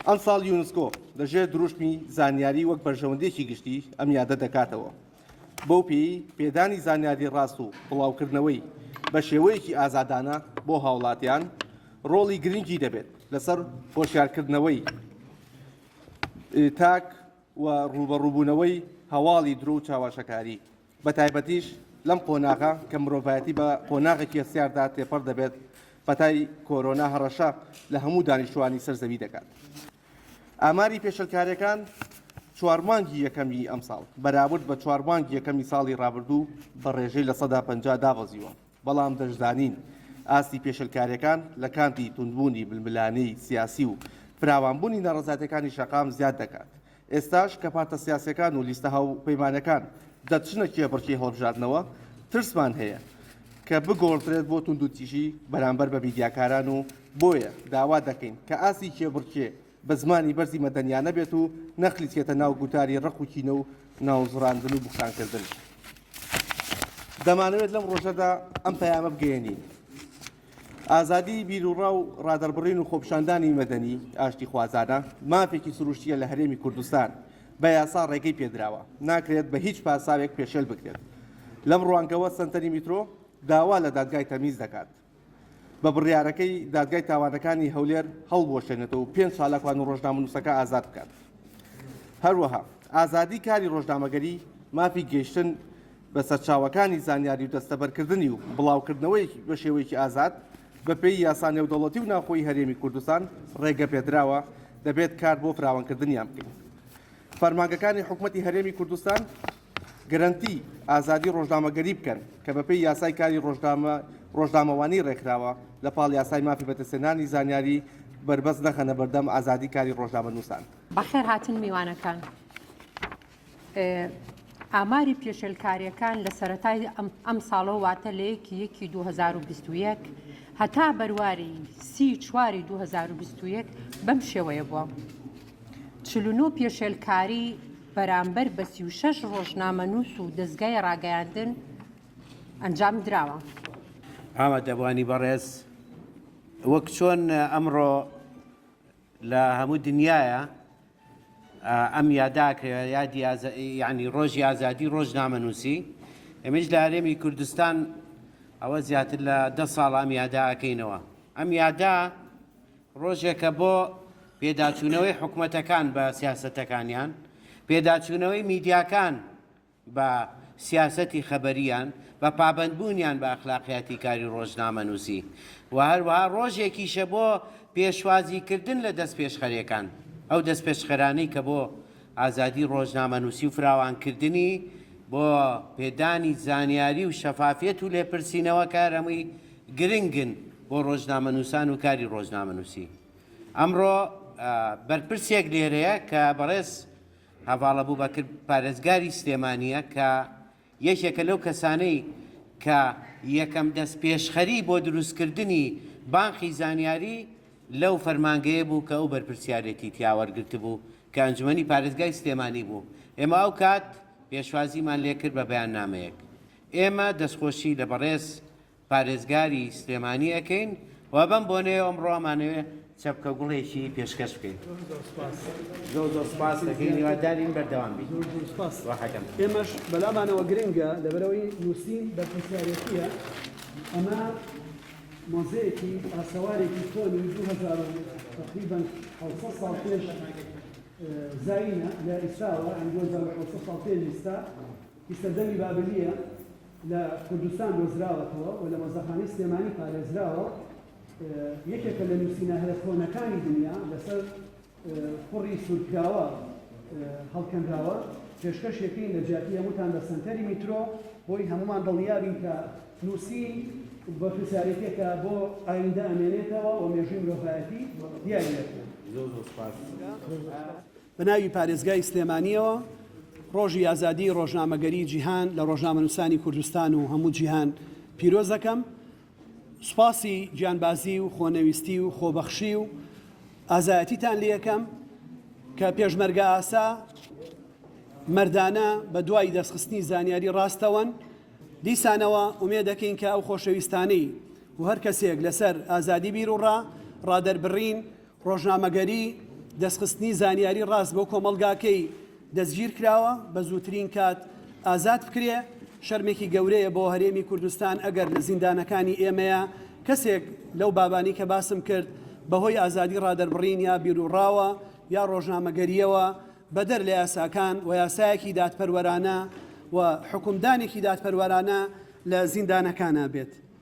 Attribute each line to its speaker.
Speaker 1: ئەمساڵ یونسکۆ لەژێر دروشمی زانیاری وەک بەرژەوەندییەکی گشتی ئەم یادە دەکاتەوە، بەو پێیەی پێدانی زانیاری ڕاست و بڵاوکردنەوەی بە شێوەیەکی ئازادانە بۆ هاوڵاتیان ڕۆڵی گرنگی دەبێت لەسەر هۆشیارکردنەوەی تاک و ڕووبەڕووبوونەوەی هەواڵی درۆ و چاواشەکاری. بەتایبەتیش لەم قۆناغە کە مرۆڤایەتی بە قۆناغێکی هەستیاردا تێپەڕ دەبێت، پەتای کۆرۆنا هەڕەشە لە هەموو دانیشتووانی سەر زەوی دەکات. ئاماری پێشێلکارییەکان چوار مانگی یەکەمی ئەمساڵ بەراورد بە چوار مانگی یەکەمی ساڵی ڕابردوو بە ڕێژەی 50% دابەزیوە، بەڵام دەشزانین ئاستی پێشێلکارییەکان لە کاتی توندبوونی ململانێی سیاسی و فراوانبوونی ناڕەزایەتییەکانی شەقام زیاد دەکات. ئێستاش کە پارتە سیاسیەکان و لیستە هاوپەیمانەکان دەچنە کێبڕکێی هەڵبژاردنەوە، ترسمان هەیە کە بگۆڕدرێت بۆ توندوتیژی بەرامبەر بە میدیاکاران و بۆیە داوا دەکەین کە ئاستی کێبڕکێ بە زمانی بەرزی مەدەنیانە بێت و نەخلیسکێتە ناو گوتاری ڕق و کینە و ناوزڕاندن و بوختانکردن. دەمانەوێت لەم ڕۆژەدا ئەم پەیامە بگەیەنین. ئازادیی بیروڕا و ڕادەربڕین و خۆپیشاندانی مەدەنی ئاشتیخوازانە مافێکی سروشتییە لە هەرێمی کوردستان، بە یاسا ڕێگەی پێدراوە، ناکرێت بە هیچ پاساوێک پێشێل بکرێت. لەم ڕوانگەوە سەنتەری میترۆ داوا لە دادگای تەمیز دەکات بە بڕیارەکەی دادگای تاوانەکانی هەولێر هەڵبوەشێنێتەوە و پێنج چالاکوان و ڕۆژنامەنووسەکە ئازاد بکات. هەروەها ئازادی کاری ڕۆژنامەگەری مافی گەیشتن بە سەرچاوەکانی زانیاری و دەستەبەرکردنی و بڵاوکردنەوەی بە شێوەیەکی ئازاد بەپێی یاسا نێودەوڵەتی و ناوخۆی هەرێمی کوردستان ڕێگەپێدراوە، دەبێت کار بۆ فراوانکردنیان بکەین. فەرمانگەکانی حکومەتی هەرێمی کوردستان گرەنتی ئازادی ڕۆژنامەگەری بکەن کە بەپێی یاسای کاری ڕۆژنامە ڕۆژنامەوانی ڕێکخراوە، لە پاڵ یاسای مافی بەدەستهێنانی زانیاری بەربەست نەخەنە بەردەم ئازادی کاری ڕۆژنامەنووسان.
Speaker 2: بەخێرهاتن میوانەکان. ئاماری پێشێلکارییەکان لە سەرەتای ئەمساڵەوە واتە لە یەکی یەکی 2021 هەتا بەرواری سی چواری 2021 بەم شێوەیە بووە. 49 پێشێلکاری بەرامبەر بە 36 ڕۆژنامەنووس و دەزگای ڕاگەیاندن ئەنجام دراوە.
Speaker 3: ئامادەبووانی بەڕێز، وەک چۆن ئەمڕۆ لە هەموو دنیایا ئەم یادە ئەکرێ یادی یعنی ڕۆژی ئازادی ڕۆژنامەنووسی ئێمەش لە هەرێمی کوردستان ئەوە زیاتر لە دە ساڵ ئەم یادە ئەکەینەوە ئەم یادە ڕۆژێکە بۆ پێداچوونەوەی حکومەتەکان بە سیاسەتەکانیان پێداچوونەوەی میدیاکان بە سیاسەتی خەبەرییان، بە پابەندبوونیان بە ئەخلاقیاتی کاری ڕۆژنامەنووسی و هەروەها ڕۆژێکیشە بۆ پێشوازیکردن لە دەستپێشخەرێکان، ئەو دەستپێشخەرانەی کە بۆ ئازادی ڕۆژنامەنووسی و فراوانکردنی، بۆ پێدانی زانیاری و شەفافیەت و لێپرسینەوە کە هەر هەمووی گرنگن بۆ ڕۆژنامەنووسان و کاری ڕۆژنامەنووسی. ئەمڕۆ بەرپرسێک لێرەیە کە بەڕێز هەڤاڵ ئەبوبەکر پارێزگاری سلێمانییە کە یەکێکە لەو کەسانەی کە یەکەم دەستپێشخەری بۆ دروستکردنی بانقی زانیاری لەو فەرمانگەیە بوو کە ئەو بەرپرسیارێتی تیا وەرگرتبوو کە ئەنجومەنی پارێزگای سلێمانی بوو ئێمە ئەو کات پێشوازیمان لێکرد بە بەیاننامەیەک ئێمە دەستخۆشی لە بەڕێز پارێزگاری سلێمانی ئەکەین و بەم بۆنەیەوە ئەمڕۆ ئەمانەوێ چەپکە گوڵێکی پێشکەش بکەین. زۆر زۆر سپاس دەکەین، هیوادارین بەردەوام بیت.
Speaker 4: زۆر زۆر سپاس.
Speaker 3: ڕاحەکەم.
Speaker 4: ئێمەش بەلامانەوە گرنگە لەبەرئەوەی نووسین بەرپرسیارێتییە، ئەمە مۆزەیەکی ئاسەوارێکی کۆنی 2000 و تەقریبەن 700 ساڵ پێش زایینە لە ئیستاوە، یانی 2700 ساڵ پێش ئیستا، هی سەردەمی بابلییە. لە کوردستان دۆزراوەتەوە و لە مۆزەخانەی سلێمانی پارێزراوە، یەکێکە لە نووسینە هەرە کۆنەکانی دنیا، لەسەر قوڕی سوورکراوە هەڵکەنراوە، پێشکەشیەکەین لە جیاتی هەمووتان بە سەنتەری میترۆ، بۆی هەموومان دڵنیابین کە نووسین بەرپرسیارێتیەکە بۆ ئایندە ئەمێنێتەوە و مێژووی مرۆڤایەتی دیاری دەکرێت.
Speaker 3: زۆر زۆر سوپاس.
Speaker 4: بە ناوی پارێزگای سلێمانییەوە ڕۆژی ئازادیی ڕۆژنامەگەریی جیهان لە ڕۆژنامەنووسانی کوردستان و هەموو جیهان پیرۆز دەکەم. سوپاسی گیانبازی و خۆنەویستی و خۆبەخشی و ئازایەتیتان لێکەم کە پێشمەرگە ئاسا مەردانە بە دوای دەستخستنی زانیاری ڕاستەوەن. دیسانەوە ئومێد دەکەین کە ئەو خۆشەویستانەی و هەر کەسێک لەسەر ئازادی بیروڕا، ڕادەربڕین، ڕۆژنامەگەری. دەستخستنی زانیاری ڕاست بۆ کۆمەڵگاکەی دەستگیر کراوە، بە زووترین کات ئازاد بکرێ. شەرمێکی گەورەیە بۆ هەرێمی کوردستان ئەگەر لە زیندانەکانی ئێمەیا کەسێک لەو بابانەی کە باسم کرد بەهۆی ئازادی ڕادەربڕین یا بیروڕاوە یا ڕۆژنامەگەرییەوە بەدەر لە یاساکان و یاسایەکی دادپەروەرانە و حوکمدانێکی دادپەروەرانە لە زیندانەکانا بێت.